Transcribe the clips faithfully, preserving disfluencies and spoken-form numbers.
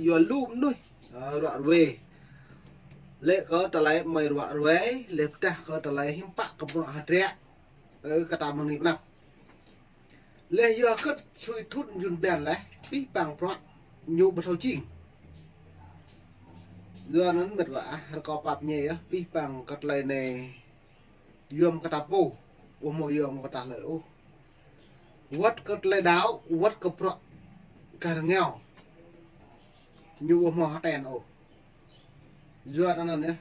Yua lu mơnuih, ơ, ruă ruê. Lĕ kơ tơlơi mơi ruă ruê, lĕ pơdah kơ tơlơi hiư̆m pă kơ bruă hơdră, ơ, kơ ta mơ̆ng anai pơ anăp. Lĕ yua kơ sui thŭn jun blan lĕ, pih pang bruă ñu ƀu thâo jing. Yua anŭn mĕt wa ah, rơkâo pap ñe yơh, pih pang kơ tơlơi anai yom kơ ta pô, ƀu hmâo yom kơ ta hlơi ôh. Wơ̆t kơ tơlơi đaŏ, wơ̆t kơ bruă kar ngeo. Ñu ƀu hmâo hơten ôh. Yua anŭn yơh.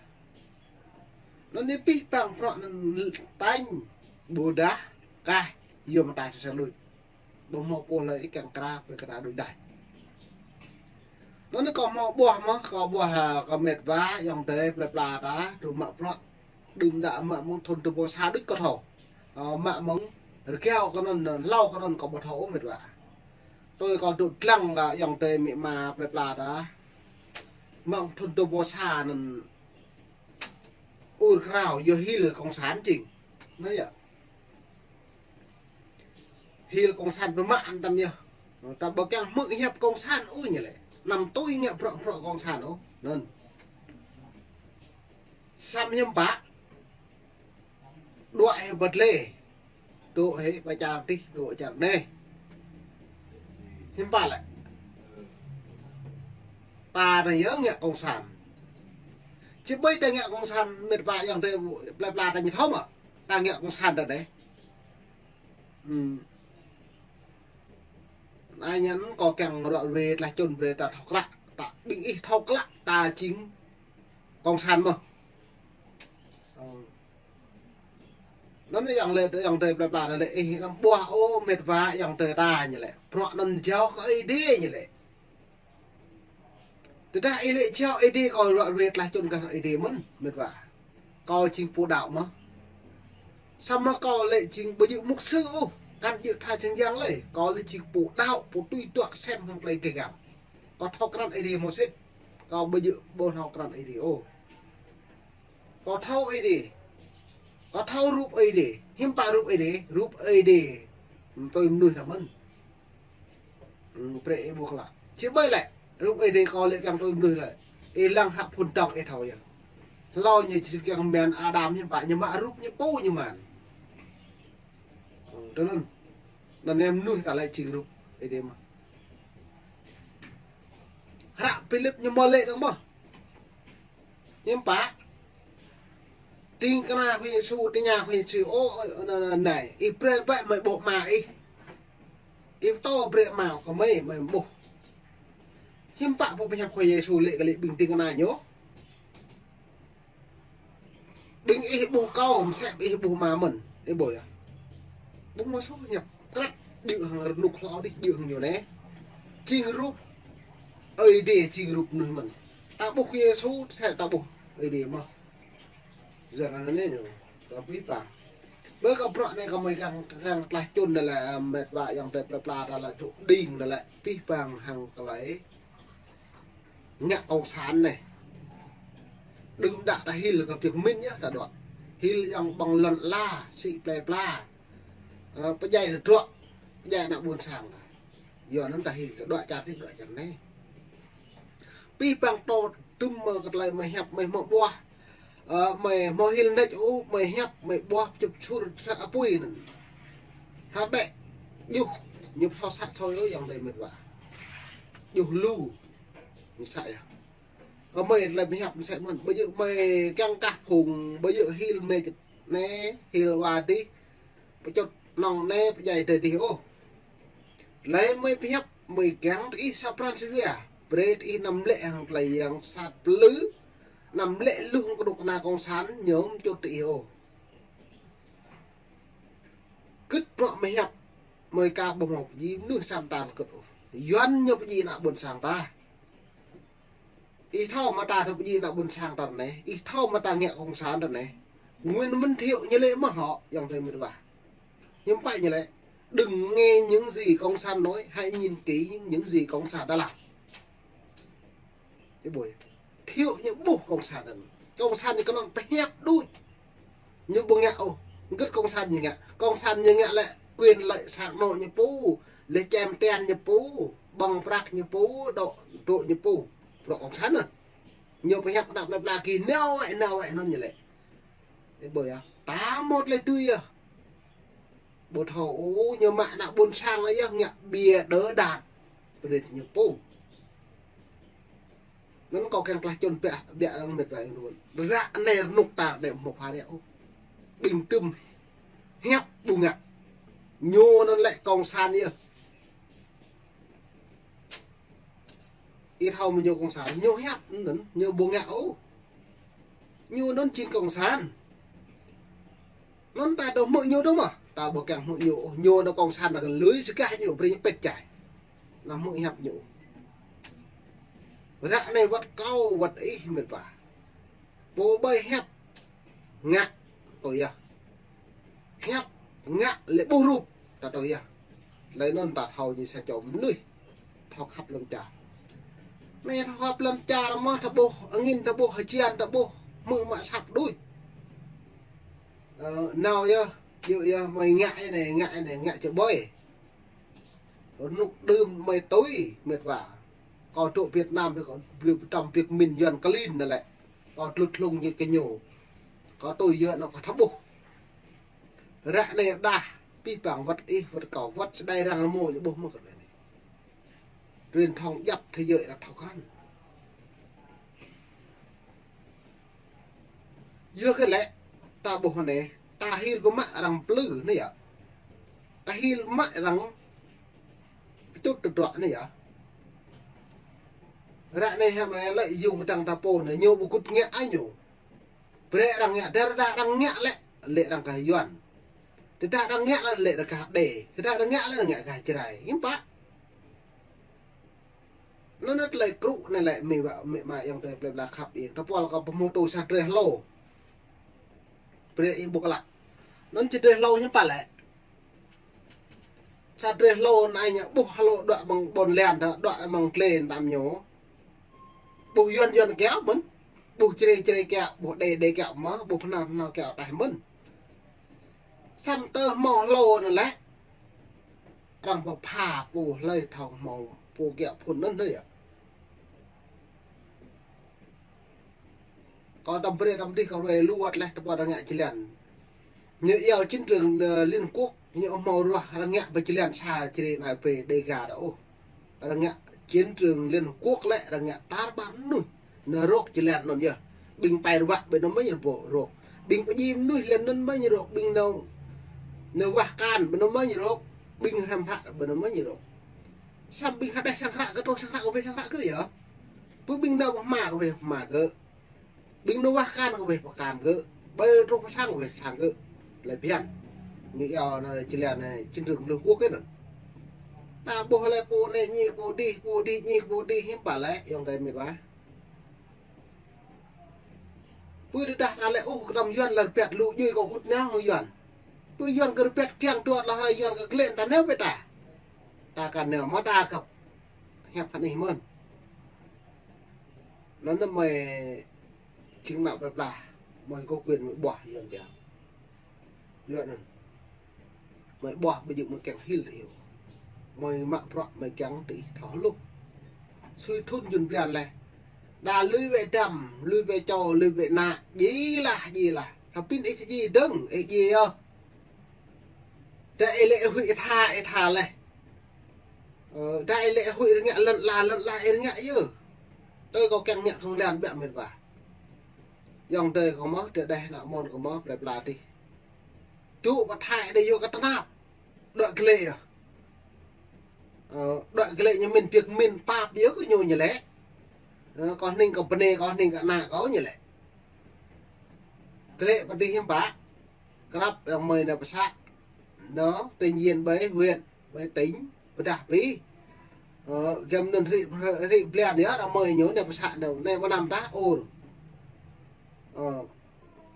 Anŭn yơh pih pang bruă anŭn tañ ƀôdah kah yom ta sơseng đôč. Ƀu hmâo pô hlơi ih kiăng kra ƀơi kơ ta đôč đač. Anŭn yơh kâo hmâo ƀuah mơ̆, kâo ƀuah, ha, kơ mĕt wa ayŏng adơi plơi pla ta, tŭ mă bruă đưm đă mă mơ̆ng thŭn dua ƀâo sa đôč kâo thâo. Ơ, mă mơ̆ng rơgao kơ anŭn, hlâo kơ anŭn kâo ƀu thâo ôh mĕt wa. Tui kâo dŏ dlăng kơ ayŏng adơi amĭ ama plơi pla ta. Mơ̆ng thŭn dua ƀâo sa anŭn ur krao yơh hil kông san jing. Anŭn yơh. Hil kông san pơmă ăn tăm yơh. Ta ƀu kiăng hmư̆ hiăp kông san ôh ñu lĕ. Anăm tui ngă bruă bruă kông san ôh. Anŭn. Samơ̆ hiư̆m pă. Đuaĭ hĭ bơtlê. Dŏ hĭ ƀơi čar tih, dŏ čar anai. Hiư̆m pă lĕ. Ta anai yơh ngă kông san. Či ƀơi ta ngă kông san mĕt wa ayŏng adơi plơi pla ta ñu thâo mơ̆. Ta ngă kông san ta anai. Ơ. Anai ñăn kâo kiăng ruă ruê tơlơi čun brơi ta thâo klă. Ta ƀing ih thâo klă ta jing kông san mơ̆. Ơ. Anŭn yơh ayŏng lĕ, ayŏng adơi plơi pla lĕ ih anăm ƀuah ôh mĕt wa ayŏng adơi ta ñu lĕ. Bruă anŭn jao kơ Ơi Adai ñu lĕ. Tơdah ih lĕ jao Ơi Adai kâo ruă ruê tơlơi čun kơ Ơi Adai mơ̆n, mĕt wa. Kâo jing pô đaŏ mơ̆. Samơ̆ kâo lĕ jing ƀu djơ̆ mục sư ôh, kăn djơ̆ tha čang yang lĕ. Kâo lĕ jing pô đaŏ, pô tui duă sem hăng tơlơi gêh găl. Kâo thâo krăn Ơi Adai mơ̆ sĭt. Kâo ƀu djơ̆ ƀu thâo krăn Ơi Adai ôh. Kâo thâo Ơi Adai. Kâo thâo rup Ơi Adai. Hiư̆m pă rup Ơi Adai? Rup Ơi Adai. Tui mơnuih ta mơ̆n. Ơ, brơi ih ƀuh klă. Či ƀơi lĕ. Rup Ơi Adai kâo lĕ kiăng tui mơnuih lĕ. Ih lăng hră phŭn dŏng ih thâo yơh. Hlâo ñu či kiăng mơ̆n Adam hiư̆m pă ñu mă rup ñu pô ñu mơ̆n. Ơ, tui anŭn. Anŭn yơh mơnuih ta lĕ jing rup Ơi Adai mơ̆n. Hră Philip ñu mơ̆ lĕ dŏng mơ̆. Hiư̆m pă. Ding kơna Khua Yêsu, ding kơna Khua Yêsu, ơ, ơ, anai, anai, anai. Ih brơi bĕ mơi ƀô̆ ama ih. Ih pơtô brơi ama kơ mơi, mơi ƀuh. Hiư̆m pă pô pơhiăp Khua Yêsu lĕ kơ lĕ ƀing ding kơna ñu. Ƀing ih ƀuh kâo, mơsĕ ih ƀuh ama mơ̆n, ih ƀuh yơh. Ƀuh mơ̆ soh ñăp, krăp, djơ̆ hăng rơnŭk hlâo dih, djơ̆ hăng ñu anai. Jing rup Ơi Adai, jing rup mơnuih mơ̆n. Ta ƀuh Yêsu, mơsĕ ta ƀuh Ơi Adai mơ̆. Yua anŭn anai ñu, kơ pih pang. Ƀơi kơ bruă anai kơ mơi kiăng, kiăng tơlơi čun anai lĕ, mĕt wa ayŏng adơi plơi pla ta lĕ dŏ ding anai lĕ, pih pang hăng tơlơi ngă kông san anai. Đưm đă ta hil kơ Việt Minh yơh ta đuaĭ. Hil ayŏng ƀơ̆ng lŏn ala, sĭ plơi pla. Ơ, pơdjai tơdruă, pơdjai ană ƀôn sang ta. Yua anŭn ta hil ta đuaĭ čar tih, đuaĭ čar anai. Pih pang tŏ tŭm mơ̆ kơ tơlơi mơi hiăp, mơi hmâo ƀuah. Ơ, mơi hmâo hil nač ôh, mơi hiăp, mơi ƀuah čŭp čur sa apui anŭn. Hă ƀĕ, djuh, ñu pơthâo sat soi ôh ayŏng adơi mĕt wa. Djuh lu, ñu sa yơh. Kơ mơi tơlơi mơi hiăp mơsĕ mơ̆n, ƀu djơ̆ mơi kiăng kah phung, ƀu djơ̆ hil mơi čĕt anai, hil wa dih, pơčŭt nŏng anai, pơdjai adơi dih ôh. Tơlơi mơi pơhiăp, mơi kiăng tơ ih sa pran sa wia, brơi tơ ih anăm lĕ hăng tơlơi yang sat plư, anăm lĕ lu hăng kơnuk kơna kông san, ñu pơčŭt tơ ih ôh. Gĭt bruă mơi hiăp, mơi ka ƀu hmâo pơjing mơnuih sa mơta rơkâo ôh. Yuan ñu pơjing ană ƀôn sang ta. Ih thâo mơ̆ ta thâo pơjing ană ƀôn sang ta anai, ih thâo mơ̆ ta ngă kông san ta anai. Nguyễn Minh Thiệu ñu lĕ mơ̆ hŏ, ayŏng adơi mĕt wa. Hiư̆m pă ñu lĕ, đừng nghe những gì cộng sản nói, hãy nhìn kỹ những gì cộng sản đã làm. Ih ƀuh yơh. Thiệu ñu ƀuh kông san anŭn. Kông san ñu kơnơ̆ng pơhiăp đôč. Ñu ƀu ngă ôh. Gĭt kông san ñu ngă. Kông san ñu ngă lĕ quyền lợi sang anŏ ñu pô. Lĕ čem ten ñu pô. Ƀơ̆ng prăk ñu pô. Dŏ, dŏ ñu pô. bruă cộng sản anŭn. Ñu pơhiăp ană plơi pla kơ nao wĕ, nao wĕ anŭn ñu lĕ. Ih ƀuh yơh. Ta mơ̆t lĕ tui yơh. Ƀu thâo ôh, ñu mă ană ƀôn sang lĕ yơh ngă ƀiă đơ đam. Pơđet ñu pô. Anŭn kâo kiăng klah čŭn biă, biă arăng mĕt wa ih run. Ră anai rơnŭk ta anai hmâo phara ôh. Ƀing tơm hiăp ƀu ngă. Ñu anŭn lĕ cộng sản yơh. Ih thâo mơ̆ ñu cộng sản, ñu hiăp anŭn, ñu ƀu ngă ôh. Ñu anŭn jing cộng sản. Anŭn ta dŏ hmư̆ ñu dŏ mơ̆? Ta ƀu kiăng hmư̆ ñu ôh. Ñu anŭn cộng sản ta kơ lui sơkah ñu, brơi ñu pĕt čai. Anăm hmư̆ hiăp ñu. Ră anai wơ̆t kâo, wơ̆t ih mĕt wa. Pô ƀai hiăp ngă tui yơh. Hiăp ngă lĕ ƀuh rup ta tui yơh. Laih anŭn ta thâo ñu sa čô mơnuih thâo khăp lŏn čar. Anai thâo khăp lŏn čar mơ̆ ta ƀuh angin, ta ƀuh hơjan, ta ƀuh hmư̆ mă asăp đôč. Ơ, nao yơh, yơh, yơh, mơi ngă anai, ngă anai, ngă čơ ƀơi. Rơnŭk đưm mơi tui mĕt wa. Kâo dŏ Việt Nam ƀơi, kâo ƀlŭ pơtăm Việt Minh Yuan klin anŭn lĕ. Kâo tlut hlung ñu kơ ñu. Kâo tui yơh anŭn kâo thâo ƀuh. Ră anai đah, pih pang wơ̆t ih, wơ̆t kâo, wơ̆t sơđai arăng rơmô ñu ƀuh mơ̆ kơ anai. Truyền thông djăp thế giới arăng thâo krăn. Yua kơ lĕ, ta ƀuh anai, ta hil pơmă arăng plư anai yơh. Ta hil pơmă arăng pơčŭt tơdruă anai yơh. Ră anai hiam anai lĕ yŭng kơdăng ta pô anai, ñu ƀu kŭt ngă ai ñu. Brơi arăng ngă, tơdah arăng ngă lĕ, lĕ arăng gah Yuan. Tơdah arăng ngă lĕ, lĕ arăng gah Đê. Tơdah arăng ngă lĕ, ngă gah Jrai. Hiư̆m pă. Anŭn anŭn tơlơi krŭ anai lĕ mĕt wa, mĕt wa ayŏng adơi plơi pla khăp ih. Tơpul kâo pơhmutu sa drơi hlô. Brơi ih ƀuh klă. Anŭn sa drơi hlô hiư̆m pă lĕ. Sa drơi hlô anai ñu ƀuh hlô đuaĭ mơ̆ng ƀôn lan ta, đuaĭ mơ̆ng klê tam ñu. Ƀuh Yuan Yuan kiaŏ mơ̆n. Ƀuh Jrai Jrai kiaŏ, ƀuh Đê Đê kiaŏ mơ̆, ƀuh Hnar Hnar kiaŏ ataih mơ̆n. Samơ̆ tơ hmâo hlô anŭn lĕ. Arăng pơpha pô hlơi thâo hmâo pô kiaŏ phŭn anŭn hlơi yơh. Kâo tăm brơi tăm dih kâo ruai lu wơ̆t leh tơpă arăng ngă jơlan. Ñu iâu chiến trường, ơ, Liên Hợp Quốc, ñu hmâo ruah arăng ngă pơ jơlan sa Jrai anai pơ Đêga dŏ ôh. Arăng ngă chiến trường Liên Hợp Quốc lĕ arăng ngă tar ƀar mơnuih. Nao rôk jơlan anŭn yơh. Ƀing pai ruă ƀơi anŭn mơ̆ ñu rôk. Ƀing pơjing mơnuih lĕ anŭn mơ̆ ñu rôk. Ƀing nao, nao wah akan ƀơi anŭn mơ̆ ñu rôk. Ƀing hrăm hră ƀơi anŭn mơ̆ ñu rôk. Samơ̆ ƀing hơđeh sang hră kơ, tŏ sang hră kơ, wĕh sang hră kơ yơh. Pơ ƀing nao pơhma kơ, wĕh pơhma kơ. Ƀing nao wah akan kơ, wĕh pơkan kơ. Ƀơi truh pơ sang kơ, wĕh sang kơ. Lĕ phiăn. Ñu iâu anai jơlan anai chiến trường Liên Hợp Quốc anŭn. Ta ƀuh lĕ pô anai ñi pô dih, pô dih ñi pô dih hiư̆m pă lĕ, ayŏng adơi mĕt wa. Pơ tơdah ta lĕ ôh kơnăm Yuan lĕ rơbat lu djuai kâo kŭt nao hăng Yuan. Pơ Yuan kơ rơbat kiăng tuăt lĕ hrơi Yuan kơ glĕ ta nao pơ ta. Ta kăn nao mơ̆ ta kăp hiăp hơnih mơ̆n. Anŭn mơi jing ană plơi pla, mơi kơ quyền mơi ƀuah Yuan biă. Yuan anŭn. Mơi ƀuah ƀu djơ̆ mơi kiăng hil tơ ih. Mơi mă bruă mơi kiăng tơ ih thâo hluh. Sui thŭn jŭn blan leh. Đa lui wĕ dăm, lui wĕ čô, lui wĕ ană, djai lah, djai lah. Hơbĭn ih djai dơ̆ng, ih djai yơh. Tơ ih lĕ huĭ ih tha, ih tha leh. Ơ, tơ ih lĕ huĭ rơngiă lŏn ala, lŏn ala ih rơngiă yơh. Tui kâo kiăng ngă kơnong lan biă mĕt wa. Ayŏng adơi kâo mơ̆, tơdeh ană mơ̆n kâo mơ̆, plơi pla tih. Tŭ pơthai đe yua kơ tơnap. Đuaĭ glĕ yơh. Ơ, đuaĭ glĕ ñu mĭn piăk mĭn pap yơh kơ ñu ñu lĕ. Ơ, kâo hning kơ bơnai, kâo hning kơ ană kâo ñu lĕ. Glĕ pơdih hiư̆m pă. Krăp arăng mơi nao pơsă. Nao, tự nhiên ƀơi huyện, ƀơi tỉnh, pơdah pĭ. Ơ, giăm anŭn rĭ, rĭ blan yơh, arăng mơi ñu nao pơsă nao, nao pơ anăm tah ur. Ơ,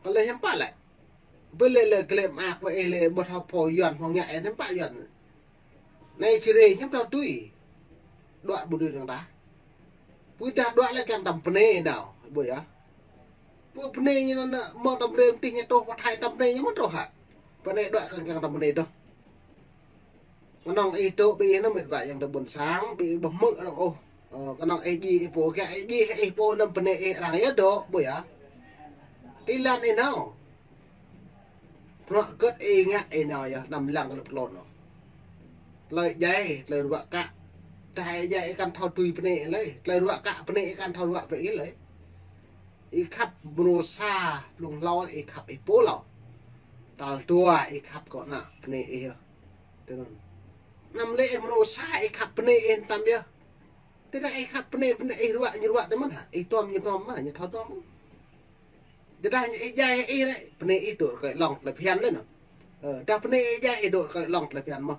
kơ lĕ hiư̆m pă lĕ. Ƀơi lĕ lĕ glĕ mă ak wĕ ih lĕ ƀu thâo pô Yuan hmâo ngă ih hiư̆m pă Yuan. Anai Jrai hiư̆m thâo tui. Đuaĭ ƀu dưi dơ̆ng tah. Pơ tơdah đuaĭ lĕ kiăng tăm bơnai nao, ƀuh yơh. Pơ bơnai ñu nao mơ̆ tăm brơi mơtih ñu truh pơthai tăm bơnai ñu mơ̆ truh hă. Bơnai đuaĭ kiăng kiăng tăm bơnai dơ̆ng. Kơnong ih dŏ ƀơi anŭn mĕt wa ayŏng adơi ƀôn sang, ƀơi ƀuh mơ̆ arăng ôh. Ơ, kơnơ̆ng ih djai ih pô, kơ ih djai ih pô anăm bơnai ih arăng yơh dŏ, ƀu yơh. Tơlơi anai nao. Bruă hơget ih ngă ih nao yơh, anăm lăng kơ lŏp lŏn ôh. Tơlơi djai, tơlơi ruă kă. Tơdah ih djai ih kăn thâo tui bơnai ih lơi. Tơlơi ruă kă bơnai ih kăn thâo ruă bơnai ih lơi. Ih khăp mơnuih sa, blung hlâo ih khăp ih pô hlâo. Tal dua ih khăp kơ ană bơnai ih yơh. Tui anŭn. Anăm lĕ ih mơnuih sa ih khăp bơnai ih tăm yơh. Tơdah ih khăp bơnai, bơnai ih ruă, ñu ruă tui mơ̆n hă? Ih tuăm, ñu tuăm mơ̆n, ñu thâo tuăm mơ̆n. Tơdah ñu ih djai ih lĕ, bơnai ih dŏ rơkơi lŏng tơlơi phiăn lĕ anŭn. Ơ, tơdah bơnai ih djai ih dŏ rơkơi lŏng tơlơi phiăn mơ̆n.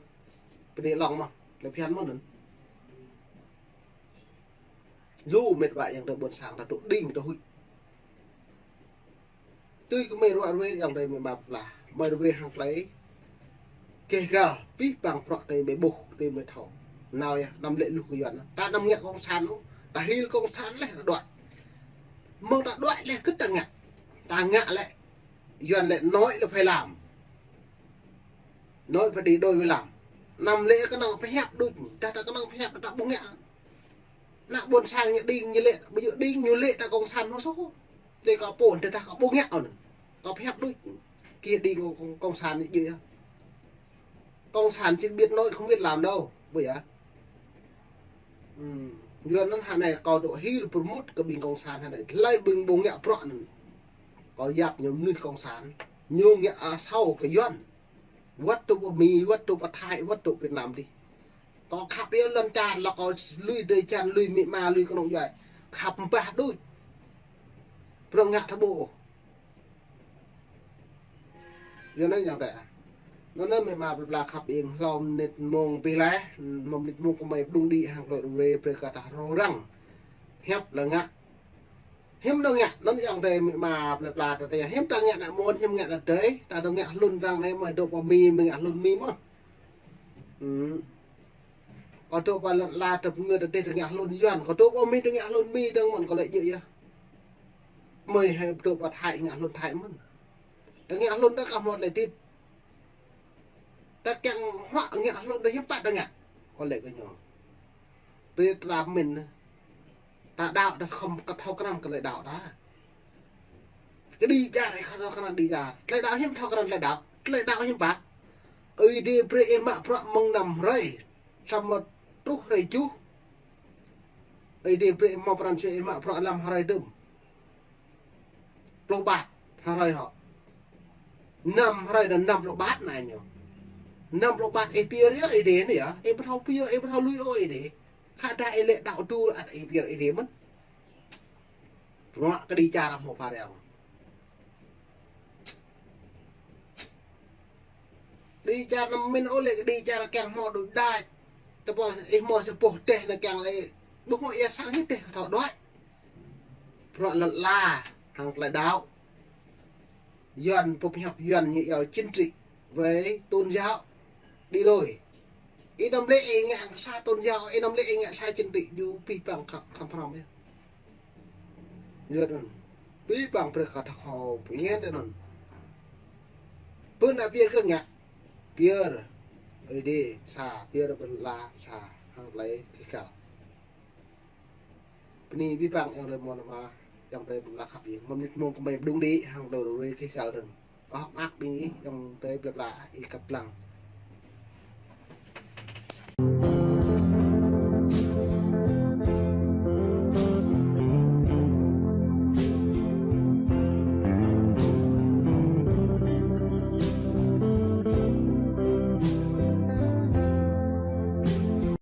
Bơnai lŏng mơ̆n, tơlơi phiăn mơ̆n anŭn. Lu mĕt wa ayŏng adơi ƀôn sang ta dŏ đing ta huĭ. Tui kơ mơi ruă ruai ayŏng adơi mơi mă pơblah. Mơi ruai hăng tơlơi keh gal, abih bang bruă tơlơi mơi ƀuh, tơlơi mơi thâo. Nao yơh, anăm lĕ lu kơ Yuan. Ta anăm ngă cộng sản ôh, ta hil cộng sản leh ta đuaĭ. Mơ̆ng ta đuaĭ leh kơ ta ngă. Ta ngă lĕ, Yuan lĕ nói là phải làm. Nói phải đi đôi với làm. Anăm lĕ kơnơ̆ng pơhiăp đôč, ta ta kơnơ̆ng pơhiăp ta ƀu ngă. Ană ƀôn sang ñu đing ñu lĕ, ƀu djơ̆ đing ñu lĕ ta cộng sản mơ̆ soh. Tơdah kâo pô, tơdah kâo ƀu ngă ôh. Kâo pơhiăp đôč. Kơ đing cộng, cộng, cộng sản ñu djơ̆ yơh. Cộng sản chỉ biết nói không biết làm đâu, ƀu yơh. Ừm, Yuan anŭn hă anai kâo dŏ hil pơmŭt kơ ƀing cộng sản hă anai. Tơlơi ƀing ƀu ngă bruă anŭn. Kâo yap ñu mơnuih cộng sản. Ñu ngă asâo kơ Yuan. Wơ̆t dŏ pơ Mi, wơ̆t dŏ pơ Thái, wơ̆t dŏ Việt Nam dih. Kâo khăp yơh lŏn čar, lŏ kâo lui drơi jăn, lui amĭ ama, lui kơnung djuai. Khăp ƀah đôč. Prŏng ngă ta ƀu ôh. Yua anŭn ayŏng adơi. Anŭn anai mơi mă pơblah khăp ing hlâo mơnit mông pih leh, mơnit mông kơ mơi pơdŏng đĭ hăng tơlơi ruai brơi kơ ta rŏng răng. Hiăp lĕ ngă. Hiư̆m dŏ ngă, anŭn ayŏng adơi mơi mă pơblah ta tơ̆. Hiư̆m ta ngă ană mơ̆n, hiư̆m ngă ană adơi, ta dŏ ngă hlŭn arăng anai mơi dŏ pơ Mi, mơi ngă hlŭn Mi mơ̆n. Hm. Kâo dŏ pơ lŏn ala ta pơngơ̆ ta dêh ta ngă hlŭn Yuan, kâo dŏ pơ Mi ta ngă hlŭn Mi dơ̆ng mơ̆n kâo lĕ djơ̆ yơh. Mơi hĕ dŏ pơ Thái ngă hlŭn Thái mơ̆n. Ta ngă hlŭn ta kah mơ̆t lĕ tĭt. Ta kiăng huă ngă hlŭn ta hiư̆m pă ta ngă. Kâo lĕ kơ ñu. Brơi ta mĭn. Ta đaŏ ta khŏm kơ thâo krăn kơ tơlơi đaŏ ta. Kơ đĭ čar ih khŏm thâo krăn đĭ čar. Tơlơi đaŏ hiư̆m thâo krăn tơlơi đaŏ. Tơlơi đaŏ hiư̆m pă. Ơi Adai brơi ih mă bruă mơ̆ng năm hrơi. Samơ̆ truh hrơi tơjuh. Ơi Adai brơi ih mă pran jua ih mă bruă năm hrơi dơ̆m. Pluh ƀaht, hrơi hŏ. Năm hrơi anŭn năm pluh ƀaht anai ñu. Năm pluh ƀaht ih pơyơr yơh Ơi Adai anai yơh. Ih ƀu thâo pơyơr, ih ƀu thâo lui ôh Ơi Adai. Khă dah ih lĕ đaŏ dŭl ăt ih pơyơr Ơi Adai mơ̆n. Bruă kơ đĭ čar hmâo pha reo. Đĭ čar anăm mĭn ôh lĕ kơ đĭ čar kiăng hmâo đôč đač. Tơpul ih hmâo sa boh teh anai kiăng lĕ. Ƀu hmâo ia sang hĭ teh kơ thâo đuaĭ. Bruă lŏn ala hăng tơlơi đaŏ. Yuan pơhiăp Yuan ñu iâu chính trị với tôn giáo đi đôi. Ih anăm lĕ ih ngă sa tôn giáo, ih anăm lĕ ih ngă sa chính trị, yua abih bang khă-, khăm phrăm yơh. Yua anŭn. Abih bang brơi kơ ta khŏm pơñen tui anŭn. Pơ anai pơyơr kơ ngă. Pơyơr. Ơi Adai sa, pơyơr lŏn ala sa, hăng tơlơi kơkal. Bơni abih bang ayŏng adơi mơ̆n mă, ayŏng adơi pơblah khăp ing. Mơnit mông kơ mơi pơdŏng đĭ hăng tơlơi ruai kơkal dơ̆ng. Kâo hơ̆k mơak ƀing ih ayŏng adơi pơblah ih kăp lăng.